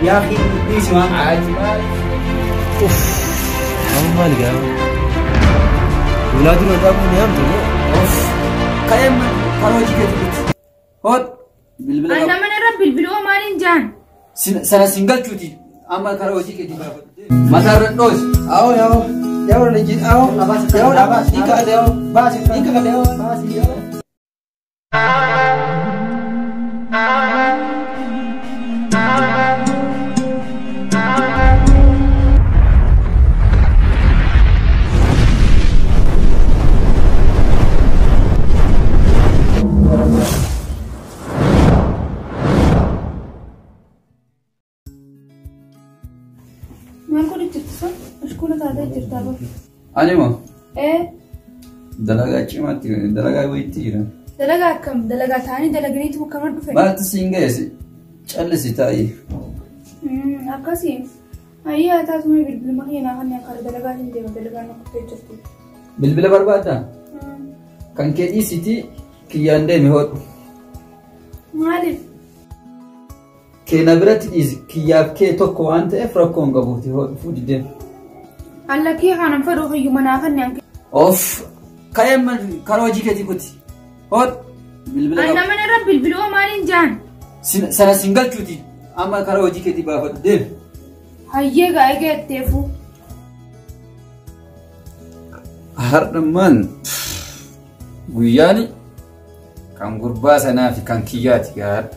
Yaa fi dhiisi waan. Ati maal? Uff. Amma maali gaafa? Duulaa dura dhaabuu ni hamtu moo? Of. Ka'ee karaa hojii keetii kuti. Hoot. Bilbila An qaba. nama irra bilbiloo maaliin jaan? Sana siin galchuuti. Amma karaa hojii keetii baafadhu. Mataarra dhoosi. Awo yawo. Yawo lejji awo. Yawo baasi. Ni kakadhe yawo. Baasi. Ni kakadhe yawo. Baasi yawo. Maal godhu jirti sun? Mashkuula taatee jirta bara. Ani moo Ee dalagaa cimaatti dalagaa wayiitti jira. dalagaa akkam dalagaa ta'anii dalaganiitu akkama dhufe. Maaltu siin ga'e callisi taa'ii. Akkasii. Ayyee haa taatu mee bilbiluma keenyaa kan akka dalagaa hin deemu dalagaa na kuttee jirti. Bilbila barbaaddaa? Kan kee dhiisitii kiyyaan deemi hodhu. Maaliif? Kee na biratti dhiisi kiyyaaf kee tokko waan ta'eef rakkoo hin qabuuti hodhu fuudhi deemi. Allakkii kanan fedhu hiyyuma naa kan nyaanke. Of ka'ee karaa hojii keetii kuti. Hodhu. Bilbila An qaba. nama irra bilbiloo maaliin jaan? Sana siin galchuuti. Amma karaa hojii keetii baafadhu deemi. Hayyee gaa egaa etteefu. Har'ummaan guyyaan kan gurbaa sanaa fi kan kiyyaati gaadha.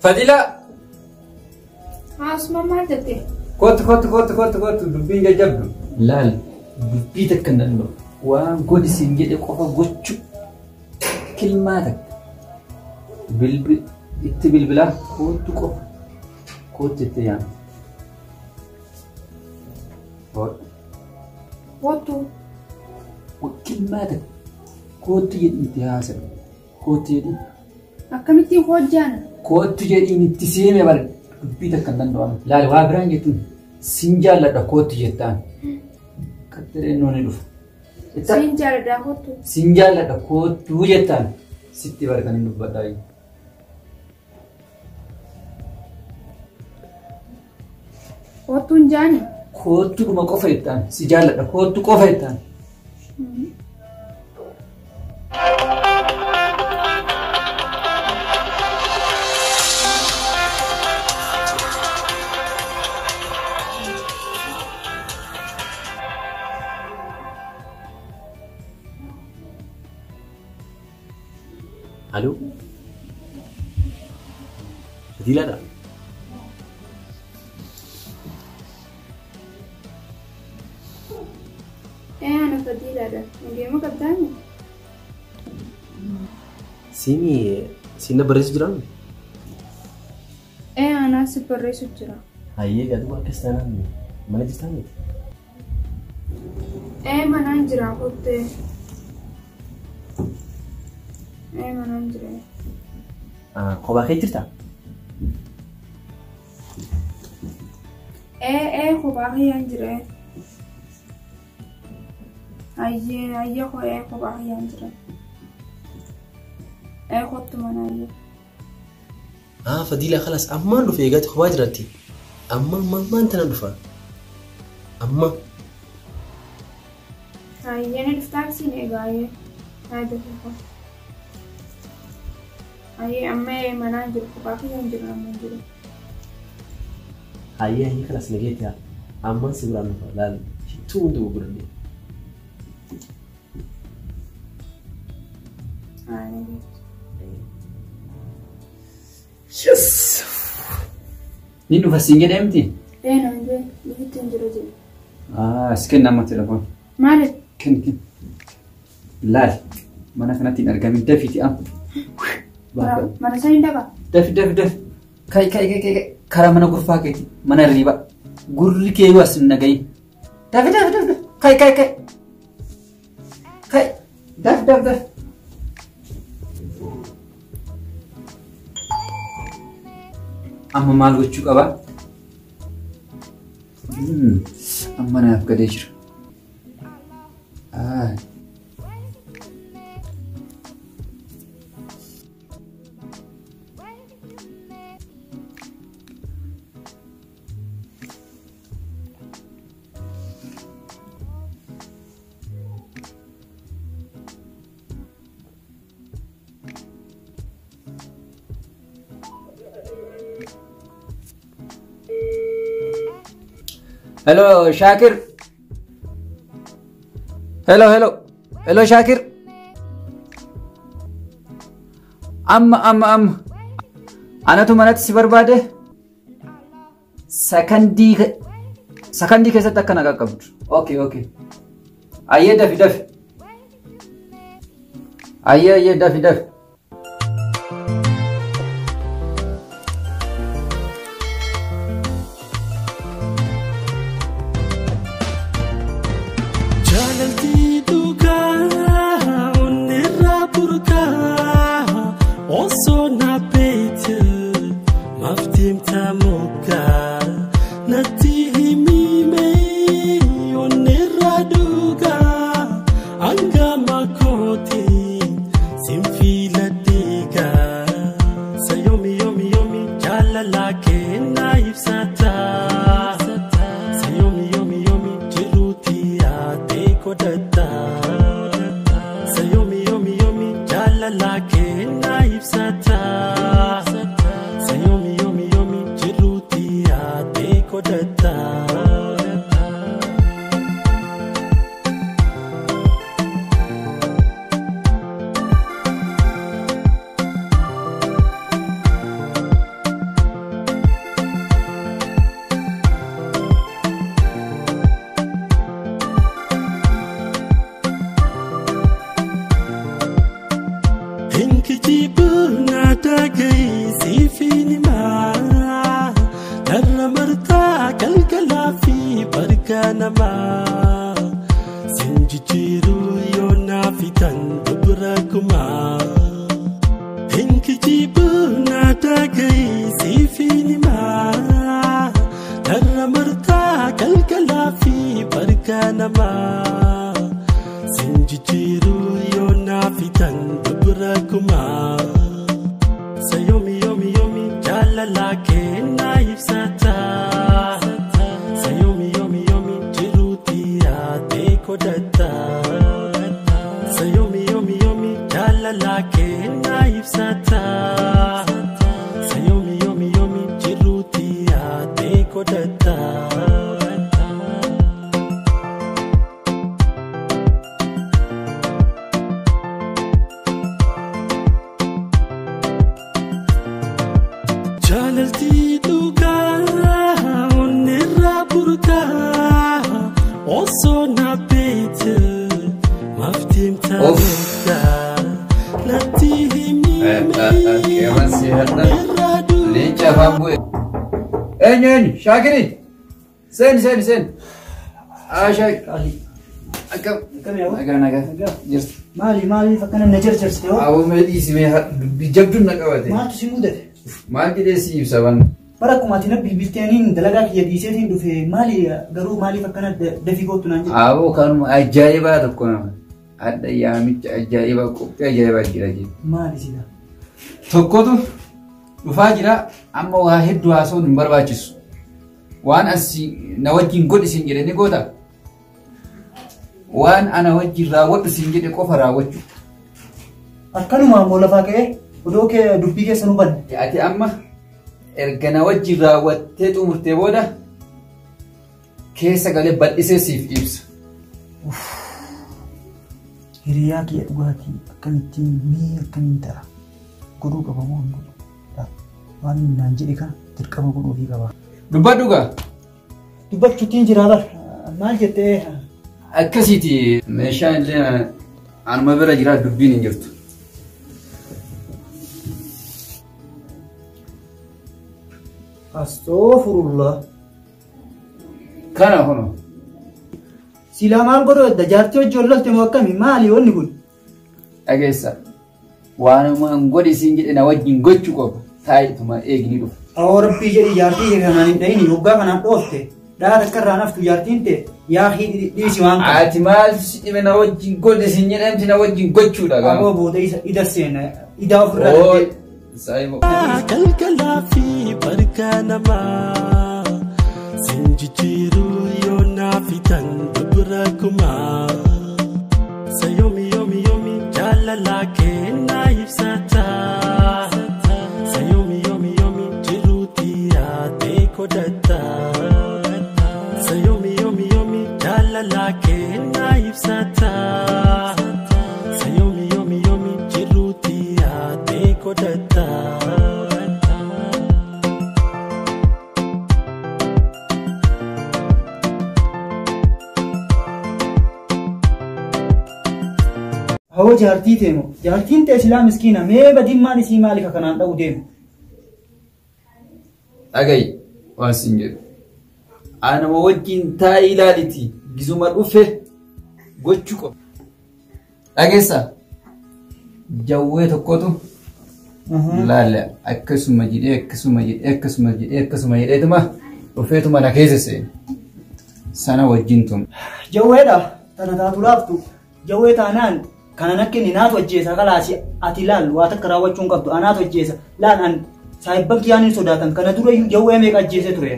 Fadila! Haasuma maal jette? Kottu kottu kottu kottu kottu dubbiin jajjabdu. Laal dubbii takka hin danda'u. Waan godhi siin jedhe qofa gochuu kilmaa takka. Bilbil itti bilbilaa kottu qofa. Kottu itti yaama. Kottu. Kilmaa takka. Kottu jedhi itti haasa'u. Kottu jedhi. Akkamittiin hojjaana? Kottu jedhiin itti seeme bara dubbii takka hin danda'amu. Laal waa biraan jettuun sin jaalladha kottu jettaan. Kattireen ni dhufa. Sin jaalladha kottu. Sin jaalladha kottu jettaan. Sitti bara kan hin dubbadhaa. Kottuun jaani? Kottu dhuma qofa jettaan. Si jaalladha kottu qofa jettaan. Aloo? Fadiilaadha? Ee ana Fadiilaadha. Nageema qabdaani? Siini siin na barreessu jiraa? Ee anaa si barreessu jira. Hayyee gaaduma akkas taanaan mana jirtaa miti? Ee manaan jira kottee. Ee manaan jira. Kophaa kee jirtaa? Ee kophaa kiyyaan jira. Ayyee ayyee koo ee kophaa kiyyaan jira. Ee kottu mana ayyee. Ah Fadiila khalas ammaan dhufe eegaati kophaa jiraatti. Amma amma ammaan tana dhufa. Amma. Ayyee ni dhuftaa siin egaa ayyee. Ayyee dafii. Ayyee amma manaan jiru kophaa kiyyaan jiru amma jiru. Ayyee ayyee khalas nageetti haa. Ammaan si biraan dhufa laal. Shittuu hundi gurguranne. Yes! Ni dhufa siin jedhee miti? Ee naan jedhe dhufutti hin jiru jedhe. Ah, as kenna amma telefoon. Maali? Kenni kenni. Laal mana kanatti hin argamin dafiiti amma. Mana sana hin dhaqa? Dafi dafi dafi. Kai kai kai kai karaa mana gurfaa keeti mana hirriba. Gurri kee yoo as hin nagayin. Dafi dafi dafi kai kai kai. Kai dafi dafi dafi. Amma maal gochuu qaba? Amma naaf galee jira. Hello, Shakir. Hello, hello. Hello, Shakir. Amma, amma, amma. Anatu manatti si barbaade? Sakandii keessatti akka na qaqqabdu. Okay, okay. Ayyee dafi dafi. Ayyee ayyee dafi dafi. Shakiri, sen sen sen. Ah Shakiri, akkam akkam nagaa jirtu. Maali maali fakkana na jarjarsite hoo? Awwa mee dhiisi mee dubbii jabduun na qabate. Maaltu si mudate? Maal jedhee si ibsa ban. Bara akkuma ati na bilbilteeniin dalagaa kiyya dhiiseetiin dhufe maali garuu maaliif akkana dafii gootu naan jedhe? Aboo kanuma ajaa'ibaa tokko nama. Adda yaamicha ajaa'ibaa qophii ajaa'ibaa jira jechuudha. Maali sila? Tokkotu dhufaa jira amma waa hedduu haasa'uun hin barbaachisu. Waan as na wajjin godhi siin jedhe ni goota. Waan ana wajjin raawwadhu siin jedhe qofa raawwachuu. Akkanuma ammoo lafaa ka'ee odoo kee dubbii keessa nu banne. Ati amma erga na wajjin raawwattee xumurtee booda keessa galee bal'isee siif ibsa. Hiriyaa kiyya dhugaatii akkamittiin mee akkamiin ta'a? Godhuu qaba moo hin godhu? Waan inni naan jedhe kana dirqama godhuufii qaba. Dubbadhu gaa. Dubbachuutiin jira bar. Maal jettee? Akkasiiti meeshaan illee anuma bira jira dubbiin hin jirtu. Astaghfirullah. Kana kuno. Silaa maal godhuu edda jaartii hojii ol lolte moo akkami maali wanni kun? Dhageessa. Waanuma hin godhi siin jedhe na wajjin gochuu qofa. Taa'ituma eegni dhufa. Awoo rabbii jedhi jaartii kee kanaan hin dhahini hoggaa kanaan dhoofte. Dhaa takka irraa naftu jaartiin tee yaa dhiisi waan kana. Ati maal si dhibe na wajjin godhi siin jedhamti na wajjin gochuudha gaa. Aboo booda isa ida seena idaa ofirraa Ooy. dandee. Saayibo. Galgalaa fi bargaa namaa sin jijjiiruu yoo naaf hitan dubra kumaa. Sa yoomi yoomi yoomi jaalalaa kennaa ibsata. Sa yoomi yoomi yoomi jiruuti yaadee godhata. Sa yoomi yoomi yoomi jaalalaa kennaa ibsata. Sa yoomi yoomi yoomi jiruuti yaadee godhata. Hawoo jaartii ta'e moo? Jaartiin ta'e silaa miskiina mee badimmaan isii maaliif akkanaan dha'u deemu? Dhagayi waan siin jedhu. Anuma wajjin taa'ii ilaaliti gizuma dhufe gochuu qofa. Dhageessa. Jawwee tokkotu laala akkasuma jedhee akkasuma jedhee akkasuma jedhee akkasuma jedheetuma dhufeetuma na keessa seene. Sana wajjin tum. Jawweedha tana taatu laaftu jawwee taanaan kanan akka inni naatu ajjeesa kalaasi ati laal waa takka raawwachuu hin qabdu anaatu ajjeesa laal an saayibban kiyyaan hin sodaatan kana dura iyyuu jawwee meeqa ajjeese ture.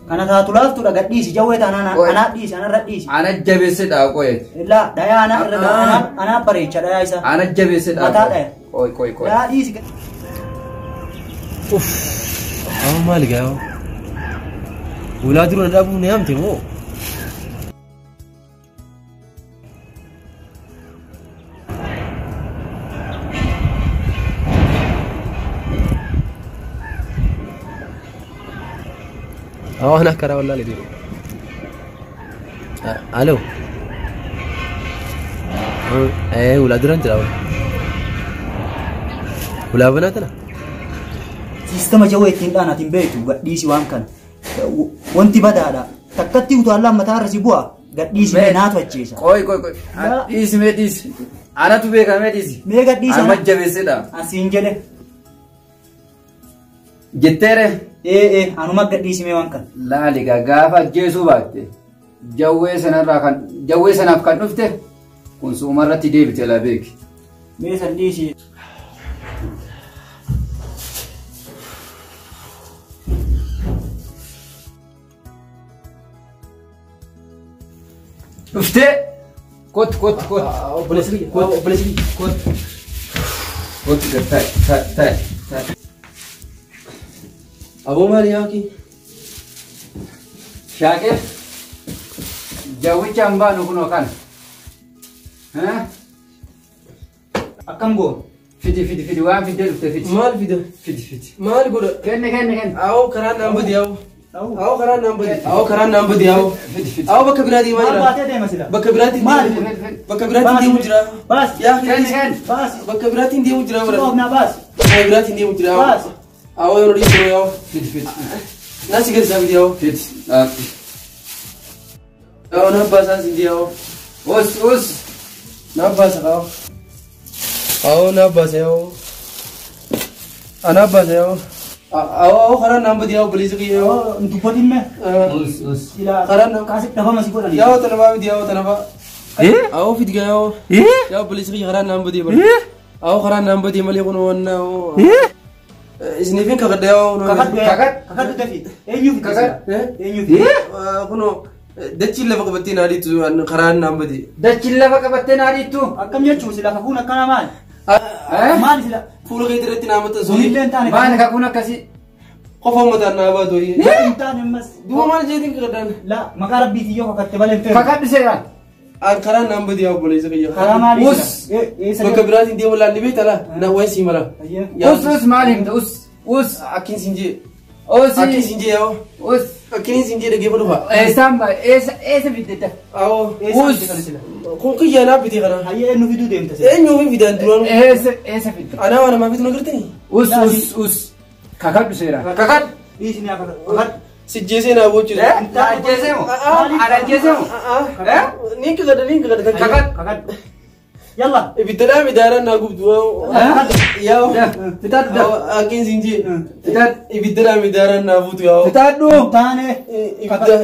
Kana taatu laaftuudha gadhiisi jawwee taanaan Oi. anaa dhiisi anarra dhiisi. Ana jabeesse dhaaqoo Laa dhayaa anaa irra Ah. anaa bareecha dhayaa isa. Ana jabeesse Mataa dhaaqoo. dhaya. Qoy qoy qoy. Dhayaa dhiisi. Amma maali gaa? Ulaa dura dhaabuu ni hamte moo? Awwa ana karaa wallaalee deemu. Alo. Ulaa duraan jira. Ulaa banaa tana. Siistama jawwee ittiin dhaan ati hin beektu gadhiisi waan kana. Wanti badaadha. Takkatti utaallaan mataa irra si bu'a gadhiisi mee naatu ajjeesa. Qoy qoy qoy. Laa. Dhiisi mee dhiisi. Anatu beeka mee dhiisi. Mee gadhiisi Anuma jabeesse dha. Asiin jedhe. Jetteere. Ee anuma gadhiisi mee waan kana. Laali gaa gaafa ajjeesuu baatte jawwee sanarraa kan jawwee sanaaf kan dhufte kun suumarratti deebite laa beeki. Mee san dhiisi. Dhuftee kottu kottu kottu. Obboleessi kiyya. Obboleessi kiyya. Kottu. Kottu gad taa'i taa'i taa'i taa'i. Aboo maali yaa kee? Shaaqee jawwicha hin baanu kunoo kana. Akkam goon? Fidi fidi fidi waan fiddee dhufte fidi. Maal fida? Fidi fidi. Maal godha? Kenni kenni kenni. Awoo karaan naan badi awoo. Dha'u. Awoo karaan naan badi. Awoo karaan naan badi awoo. Fidi fidi. Awoo bakka biraa deemaa Maal jira. baatee deema sila? Bakka biraatiin Maali deemu. kun? Bakka biraatiin deemu jira. Baasi. Yaa Kenni kenni. Baasi. Bakka biraatiin deemu jira bara. Oofnaa baasi. Bakka biraatiin deemu jira. Baasi. Awoo yeroo dhiisuu awoo. Fidi fidi. Nasi gadi isaa fidi awoo. Fidi. Awoo na baasaa si fidi awoo. Us us. Na baasa awoo. Awoo na baasa awoo. Ana baasa awoo. Awoo karaan naan badii yaa'u obboleessa kiyya yaa'u. Dubbatin mee? Us us. Silaa Karaan naan kaasii dhafama si godhani. Yaa'u tana baa miti yaa'u tana baa. Awoo fidga yaa'u. Yaa'u obboleessa kiyya karaan naan badii bara. Awoo karaan naan badii malee kun waan isiniifin kakadha yaa'u. Kakadhu Kakad. kakadhu dafi. Eenyuuf Kakad. Eenyuuf? Kunoo dachiin lafa qabattee naa dhiittu karaan naan badii. Dachiin lafa qabattee naa dhiittu. Akkam jechuun sila kakuun akkana maali? Maali sila? Fuula keetii irratti naa maxxansu. Sunillee hin taane. Maali kakuun akkasii? Qofa uummataan naa baatu. Hin taane ammas. Duuba maal jeetiin kakadhaan? La maqaa rabbiitiin yoo kakatte malee hin feetu. Kakadhu seeraan. Karaan naan badii yaa'u obboleessa kiyya. Karaa maalii Us. sila? Eessa Bakka biraatiin deemu laalli beekta laa na wayi sii mala. Us us maal himta us us. Akkin siin jee. Us Akkin siin jee yaa'u. us. Akkin siin jee dhaggeeffa dhufa. Eessaan ba eessa eessa fidde da? Awoo. Us. Kun kiyya naa bitee kana. Hayyee eenyu fiduu deemta sila? Eenyuu fi fidaan duraan. Eessa eessa fidde? Anaa waan namaa fitu na gartanii. Us us us. Kakadhu seeraan. Kakadhu. Dhiisni haa kakadhu. Kakadhu. Sijjeesee naa boochisu. Ajjeesee moo? Ajjeesee moo? Niin kakadha niin kakadha. Kakadhu. Kakadhu. Yalla. Ibidda dhaame daaraan naa gubdu. Yaa'u. Fitaadhu da. Akkin siin jee. Fitaadhu. Ibidda dhaame daaraan naa buutu yaa'u. Fitaadhu. Taane.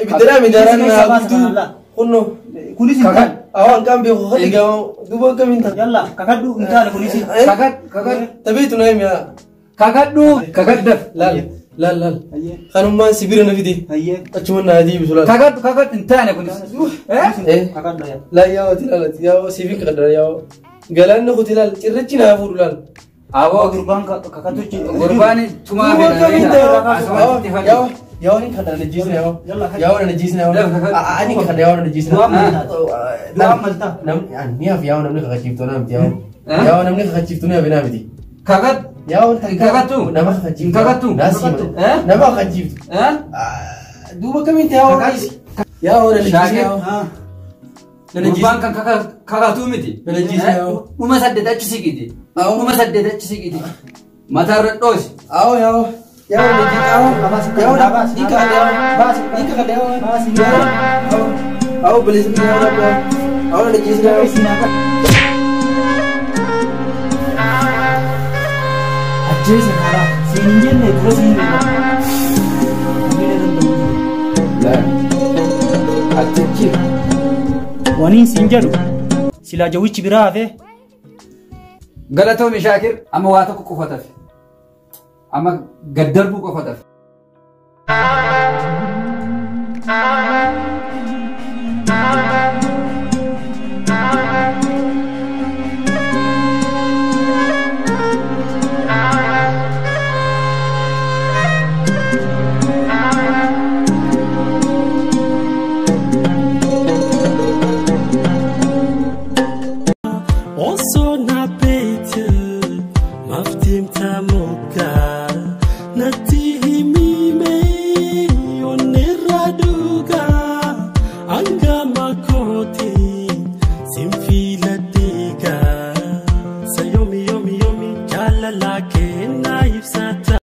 Ibidda dhaame daaraan naa gubdu. Kunno. Kunis hin taane. Awoo hanqaan beeku kakadhi gaa'u. Duuba akkamiin ta'a. Yalla kakadhu hin taane kunis. Kakadhu kakadhu. Tabeetu naa himi haa. Kakadhu. Kakadhu daf. Laal laal laal. Kanummaan sibira na fide. Hayyee. Achuma naa deebisu laal. Kakadhu kakadhu hin taane kunis. Kakadhu yaa. Laal yaa'u ati laal ati yaa'u siifin kakadha yaa'u. Galaanni kuti laal cirrachi naa fuudhu laal. Awoo Gurbaan kakadhu. gurbaan tumaa Duuba akkamiin ta'a. Asumatti Yaa'u yaa'u ni kakadha na jiisna yaa'u. Yaa'u na jiisna yaa'u. Ani kakadha yaa'u na jiisna. Du'aan maltaa. Namni ani hafi yaa'u namni kakachiiftu naa miti yaa'u. Yaa'u namni kakachiiftu ni hafi naa miti. Kakadhu. Yaa'u Kakattu. nama kakachiiftu. Kakattu. Naasii nama kakachiiftu. Duuba akkamiin ta'a yaa'u yaa'u na jiisna yaa'u. Gurbaan kan kakatuu miti. Dhuma saddeet achi siqiti. Dhuma saddeet achi siqiti. Mataarra dhoosi. Awoo yaa'u. Yaa'u na jiisna yaa'u. Yaa'u ni kakadha yaa'u. Ni kakadha yaa'u. Awoo bilisa yaa'u awoo na jiisna yaa'u. Ajjeesa karaa siin hin jenne dura siin hin jenne. Achichi. Waniin siin jedhu silaa jawichi biraa hafee. Galatoomi Shaakir amma waa tokko qofa tafe. Amma gaddarbuu qofa tafe. Osoo na beekte maftiimta moggaa natti himime onneerra dhugaa hanga